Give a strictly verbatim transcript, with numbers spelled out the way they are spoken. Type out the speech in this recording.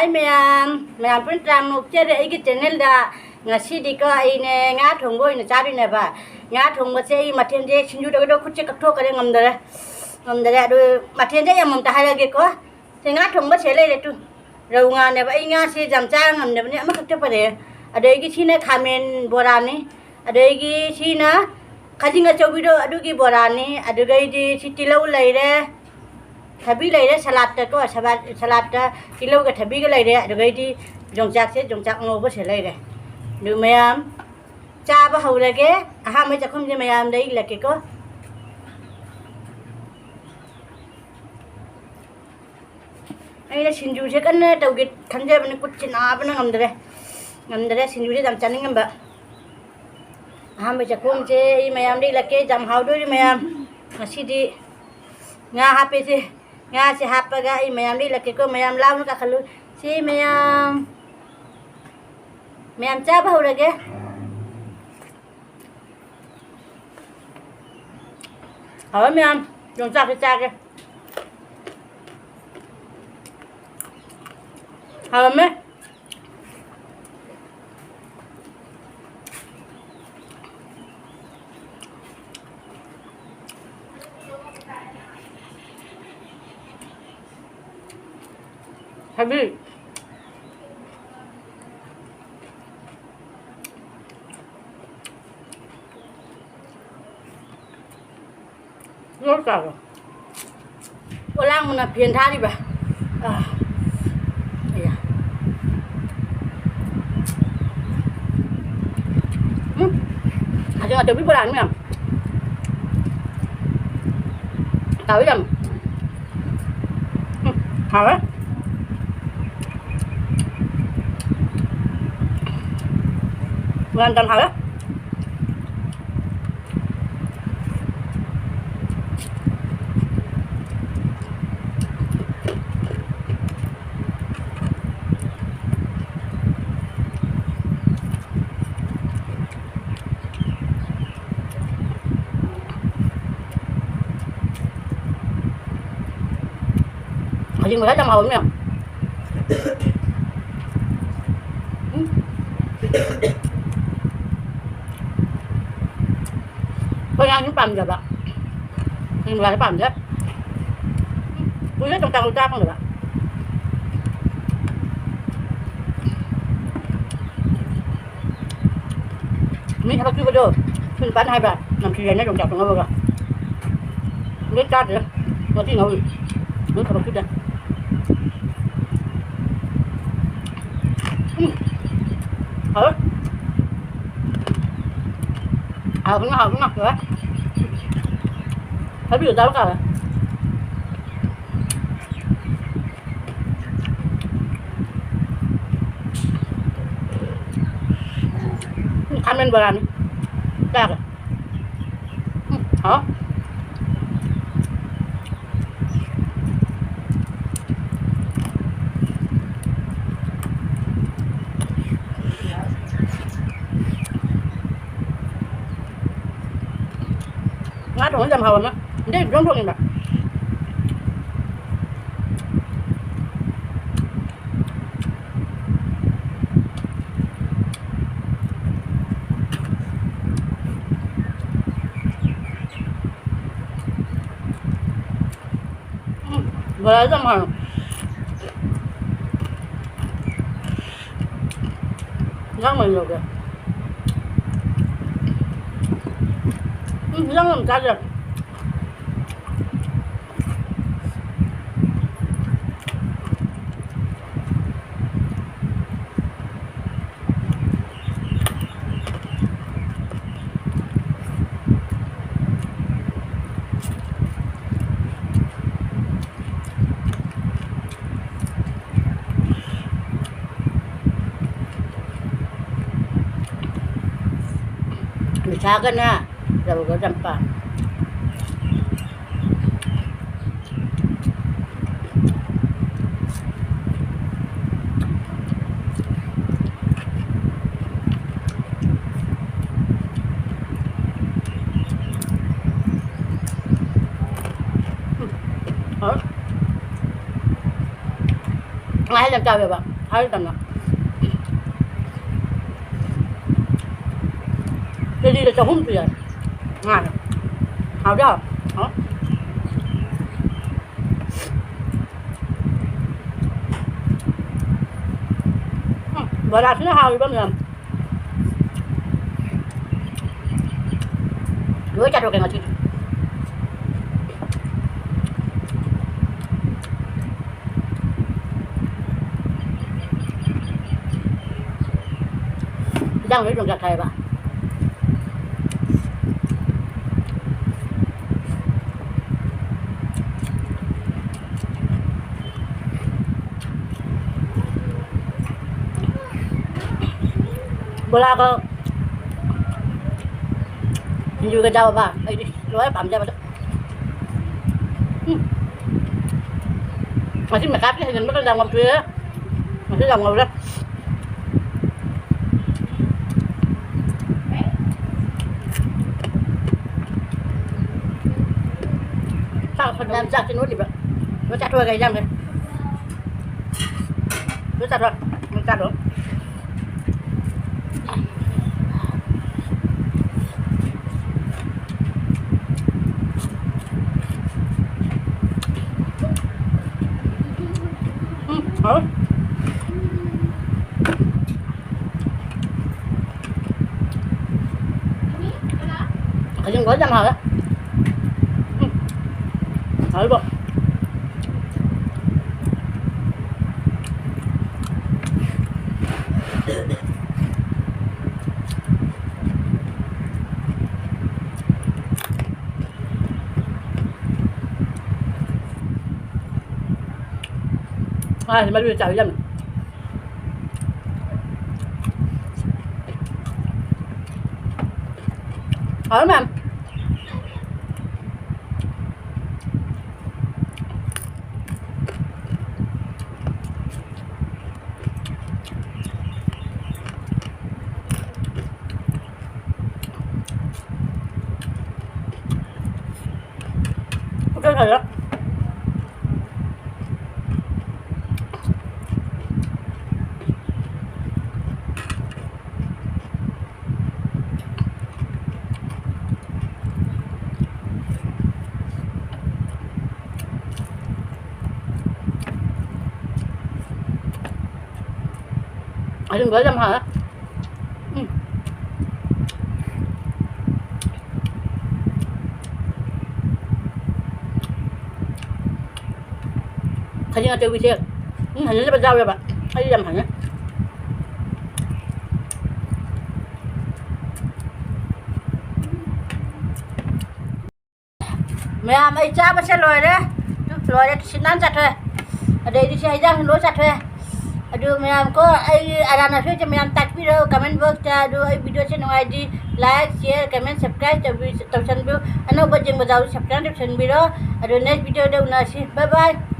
ꯍꯥꯏ ꯃꯌꯥꯝ, ꯃꯌꯥꯝ ꯄꯨꯟꯅ ꯇꯔꯥꯝꯅ ꯑꯣꯛꯆꯔꯤ ꯑꯩꯒꯤ ꯆꯦꯅꯦꯜꯗ꯫ ꯉꯁꯤꯗꯤꯀꯣ ꯑꯩꯅꯦ ꯉꯥ ꯊꯣꯡꯕ ꯑꯣꯏꯅ ꯆꯥꯗꯣꯏꯅꯦꯕ꯫ ꯉꯥ ꯊꯣꯡꯕꯁꯦ ꯑꯩ ꯃꯊꯦꯜꯁꯦ ꯁꯤꯡꯖꯨ ꯇꯧꯒꯗꯧ ꯈꯨꯠꯁꯦ ꯀꯛꯊꯣꯛꯈ꯭ꯔꯦ, ꯉꯝꯗꯔꯦ, ꯉꯝꯗꯔꯦ꯫ ꯑꯗꯨ ꯃꯊꯦꯜꯁꯦ ꯑꯩ ꯑꯃꯃꯝꯇ ꯍꯥꯏꯔꯛꯑꯒꯦꯀꯣ꯫ ꯁꯦ ꯉꯥ ꯊꯣꯡꯕ ꯁꯦ ꯂꯩꯔꯦ ꯇꯨ꯫ ꯔꯧ ꯉꯥꯅꯦꯕ꯫ ꯑꯩ ꯉꯥꯁꯦ ꯌꯥꯝ ꯆꯥ ꯉꯝꯗꯕꯅꯤ, ꯑꯃꯈꯛꯇ ꯐꯔꯦ꯫ ꯑꯗꯒꯤ ꯁꯤꯅ ꯈꯥꯃꯦꯟ ꯕꯣꯔꯥꯅꯤ꯫ ꯑꯗꯒꯤ ꯁꯤꯅ ꯈꯥꯖꯤꯡ ꯑꯆꯧꯕꯤꯗꯣ ꯑꯗꯨꯒꯤ ꯕꯣꯔꯥꯅꯤ꯫ ꯑꯗꯨꯒꯩꯗꯤ ꯁꯤ ꯇꯤꯜꯍꯧ ꯂꯩꯔꯦ, ꯊꯕꯤ ꯂꯩꯔꯦ, ꯁꯂꯥꯠꯇꯀꯣ, ꯁꯂꯥꯠ, ꯁꯂꯥꯠꯇ ꯇꯤꯜꯍꯧꯒ ꯊꯕꯤꯒ ꯂꯩꯔꯦ꯫ ꯑꯗꯨꯒꯩꯗꯤ ꯌꯣꯡꯆꯥꯛꯁꯦ, ꯌꯣꯡꯆꯥꯛ ꯉꯧꯕꯁꯦ ꯂꯩꯔꯦ꯫ ꯑꯗꯨ ꯃꯌꯥꯝ ꯆꯥꯕ ꯍꯧꯔꯒꯦ꯫ ꯑꯍꯥꯟꯕ ꯆꯥꯛꯈꯨꯝꯁꯦ ꯃꯌꯥꯝꯗ ꯏꯜꯂꯛꯀꯦꯀꯣ꯫ ꯑꯩꯅ ꯁꯤꯡꯖꯨꯁꯦ ꯀꯟꯅ ꯇꯧꯒꯦ ꯈꯟꯖꯕꯅꯤ, ꯈꯨꯠꯁꯦ ꯅꯥꯕꯅ ꯉꯝꯗ꯭ꯔꯦ, ꯉꯝꯗ꯭ꯔꯦ꯫ ꯁꯤꯡꯖꯨꯁꯦ ꯌꯥꯝ ꯆꯥꯅꯤꯡꯉꯝꯕ꯫ ꯑꯍꯥꯟꯕ ꯆꯥꯛꯈꯨꯝꯁꯦ ꯑꯩ ꯃꯌꯥꯝꯗ ꯏꯜꯂꯛꯀꯦ, ꯌꯥꯝ ꯍꯥꯎꯗꯣꯔꯤ ꯃꯌꯥꯝ꯫ ꯉꯁꯤꯗꯤ ꯉꯥ ꯍꯥꯞꯄꯦꯁꯦ, ꯉꯥꯁꯦ ꯍꯥꯞꯄꯒ ꯑꯩ ꯃꯌꯥꯝꯗ ꯏꯜꯂꯛꯀꯦꯀꯣ꯫ ꯃꯌꯥꯝ ꯂꯥꯎꯅ ꯀꯥꯈꯠꯂꯨ꯫ ꯁꯤ ꯃꯌꯥꯝ, ꯃꯌꯥꯝ ꯆꯥꯕ ꯍꯧꯔꯒꯦ꯫ ꯍꯥꯎꯋꯦ ꯃꯌꯥꯝ, ꯌꯣꯡꯆꯥꯛꯁꯦ ꯆꯥꯒꯦ꯫ ꯍꯥꯎꯔꯝꯃꯦ꯫ ꯊꯕꯤ꯫ ꯂꯣꯏ ꯆꯥꯔꯣ꯫ ꯑꯣꯂꯥꯡꯕꯅ ꯐꯦꯟ ꯊꯥꯔꯤꯕ꯫ ꯑꯥ꯫ ꯑꯌꯥ꯫ ꯎꯝ꯫ ꯈꯥꯖꯤꯡ ꯑꯆꯧꯕꯤ ꯕꯣꯔꯥꯅꯤ ꯃꯌꯥꯝ꯫ ꯍꯥꯎꯋꯤ ꯌꯥꯝ꯫ ꯎꯝ, ꯍꯥꯎꯋꯦ꯫ ꯌꯥꯝ ꯌꯥꯝ ꯍꯥꯎꯋꯦ꯫ ꯈꯥꯖꯤꯡ ꯃꯁꯥ ꯌꯥꯝ ꯍꯥꯎꯕꯅꯦ꯫ ꯀꯌꯥꯁꯨ ꯄꯥꯝꯖꯕ꯫ ꯁꯤꯡ ꯃꯌꯥꯝꯁꯨ ꯄꯥꯝꯖ꯫ ꯀꯨꯏꯔꯦ ꯌꯣꯡꯆꯥꯛ ꯃꯔꯨ ꯆꯥ ꯐꯪꯗꯕ꯫ ꯃꯤ ꯊꯕꯛ ꯁꯨꯕꯗꯣ, ꯁꯨꯝ ꯅꯨꯄꯥꯅ ꯍꯥꯏꯕ, ꯅꯝꯊꯤꯔꯦꯅ ꯌꯣꯡꯆꯥꯛꯇꯣ ꯉꯧꯔꯒ꯫ ꯂꯣꯏ ꯆꯥꯗ꯭ꯔꯦ꯫ ꯉꯁꯤ ꯉꯧꯔꯤ꯫ ꯃꯤ ꯊꯕꯛ ꯁꯨꯗꯦ꯫ ꯎꯝ꯫ ꯍꯥꯎꯋꯦ꯫ ꯍꯥꯎꯕꯅ, ꯍꯥꯎꯕꯅ ꯉꯥꯛꯇ꯫ ꯊꯕꯤꯒ ꯆꯥꯕ ꯇꯥꯔꯦ꯫ ꯎꯝ, ꯈꯥꯃꯦꯟ ꯕꯣꯔꯥꯅꯤ꯫ ꯆꯥꯒꯦ꯫ ꯎꯝ, ꯍꯥꯎ꯫ ꯉꯥ ꯊꯣꯡꯕ ꯌꯥꯝ ꯍꯥꯎꯔꯝꯃꯦ꯫ ꯏꯟꯖꯥꯡ ꯏꯟꯖꯥꯡ ꯊꯣꯡꯉꯤꯕ꯫ ꯎꯝ, ꯕꯣꯔꯥꯁꯨ ꯌꯥꯝ ꯍꯥꯎꯋꯦ꯫ ꯏꯟꯖꯥꯡ ꯃꯍꯤ ꯂꯧꯒꯦ꯫ ꯎꯝ, ꯏꯟꯖꯥꯡ ꯌꯥꯝ ꯆꯥꯗꯦ꯫ ꯅꯤꯁꯥꯒꯅꯦ, ꯔꯧꯒ ꯆꯝꯄ꯭ꯔꯥ꯫ ꯎꯝ, ꯍꯥꯎꯋꯦ꯫ ꯉꯥꯍꯩ ꯌꯥꯝ ꯆꯥꯎꯋꯦꯕ, ꯍꯥꯏ ꯇꯝꯅ꯫ ꯀꯦꯖꯤꯗ ꯆꯍꯨꯝ ꯄꯤ ꯍꯥꯏ꯫ ꯉꯥꯅꯦ꯫ ꯍꯥꯎꯗꯤ ꯍꯥꯎꯋꯦ꯫ ꯍꯥꯎ꯫ ꯎꯝ, ꯕꯣꯔꯥꯁꯤꯅ ꯍꯥꯎꯔꯤꯕ ꯃꯌꯥꯝ꯫ ꯂꯣꯏ ꯆꯥꯊꯣꯛꯀꯦ ꯉꯁꯤꯗꯤ꯫ ꯏꯟꯖꯥꯡ ꯂꯣꯏ ꯌꯣꯡꯆꯥꯛ ꯊꯥꯏꯌꯦꯕ꯫ ꯕꯣꯔꯥꯒ ꯁꯤꯡꯖꯨꯒ ꯆꯥꯕ, ꯑꯩꯗꯤ ꯂꯣꯏꯔꯦ ꯄꯥꯝꯖꯕꯗ꯫ ꯎꯝ꯫ ꯉꯁꯤ ꯃꯦꯀꯥꯞꯀꯤ ꯍꯦꯟꯖꯟꯕ ꯀꯌꯥꯝ ꯉꯝꯊꯣꯛꯑꯦ꯫ ꯉꯁꯤ ꯌꯥꯝ ꯉꯧꯔꯦ꯫ ꯆꯥꯛ ꯐꯅꯌꯥꯝ ꯆꯥꯛꯁꯦ ꯅꯣꯠꯂꯤꯕ꯫ ꯂꯣꯏ ꯆꯥꯊꯣꯛꯑꯒ ꯏꯟꯖꯥꯡꯁꯦ꯫ ꯂꯣꯏ ꯆꯥꯊꯣꯛ꯫ ꯂꯣꯏ ꯆꯥꯊꯣꯛ꯫ ꯎꯝ, ꯍꯥꯎꯋꯦ꯫ ꯈꯖꯤꯡ ꯈꯔ ꯌꯥꯝ ꯍꯥꯎꯋꯦ꯫ ꯎꯝ, ꯍꯥꯎꯋꯤꯕꯣ꯫ ꯉꯥꯁꯦ ꯃꯔꯨ ꯆꯥꯎ ꯌꯥꯝꯅ꯫ ꯍꯥꯎꯔꯦ ꯃꯌꯥꯝ꯫ ꯄꯨꯛꯆꯦꯜ ꯐꯩꯗ꯫ ꯁꯤꯡꯒꯜ ꯌꯥꯝ ꯍꯥꯎꯋꯦ꯫ ꯎꯝ꯫ ꯈꯖꯤꯡ ꯑꯆꯧꯕꯤꯁꯦ ꯃꯤ ꯍꯩꯅꯗꯕ ꯌꯥꯎꯋꯦꯕ, ꯑꯩ ꯌꯥꯝ ꯍꯩꯅꯩ꯫ ꯃꯌꯥꯝ, ꯑꯩ ꯆꯥꯕꯁꯦ ꯂꯣꯏꯔꯦ꯫ ꯂꯣꯏꯔꯦ, ꯁꯤ ꯅꯥꯟ ꯆꯥꯊꯣꯛꯑꯦ꯫ ꯑꯗꯩꯗꯤ ꯁꯤ ꯍꯩꯖꯥꯡꯁꯨ ꯂꯣꯏ ꯆꯥꯊꯣꯛꯑꯦ꯫ ꯑꯗꯨ ꯃꯌꯥꯝ ꯀꯣ, ꯑꯩꯒꯤ ꯑꯔꯥꯟ ꯑꯁꯣꯏꯁꯦ ꯃꯌꯥꯝ ꯇꯥꯛꯄꯤꯔꯣ comment box ꯇ꯫ ꯑꯗꯨ ꯑꯩ video ꯁꯦ ꯅꯨꯡꯉꯥꯏꯔꯗꯤ like, share, comment, subscribe ꯇꯧꯕꯤ-, ꯇꯧꯁꯟꯕꯤꯌꯨ꯫ ꯑꯅꯧꯕ ꯌꯦꯡꯕꯗ subscribe ꯇꯧꯁꯟꯕꯤꯔꯣ꯫ ꯑꯗꯨ next video ꯗ ꯎꯅꯁꯤ꯫ Bye bye꯫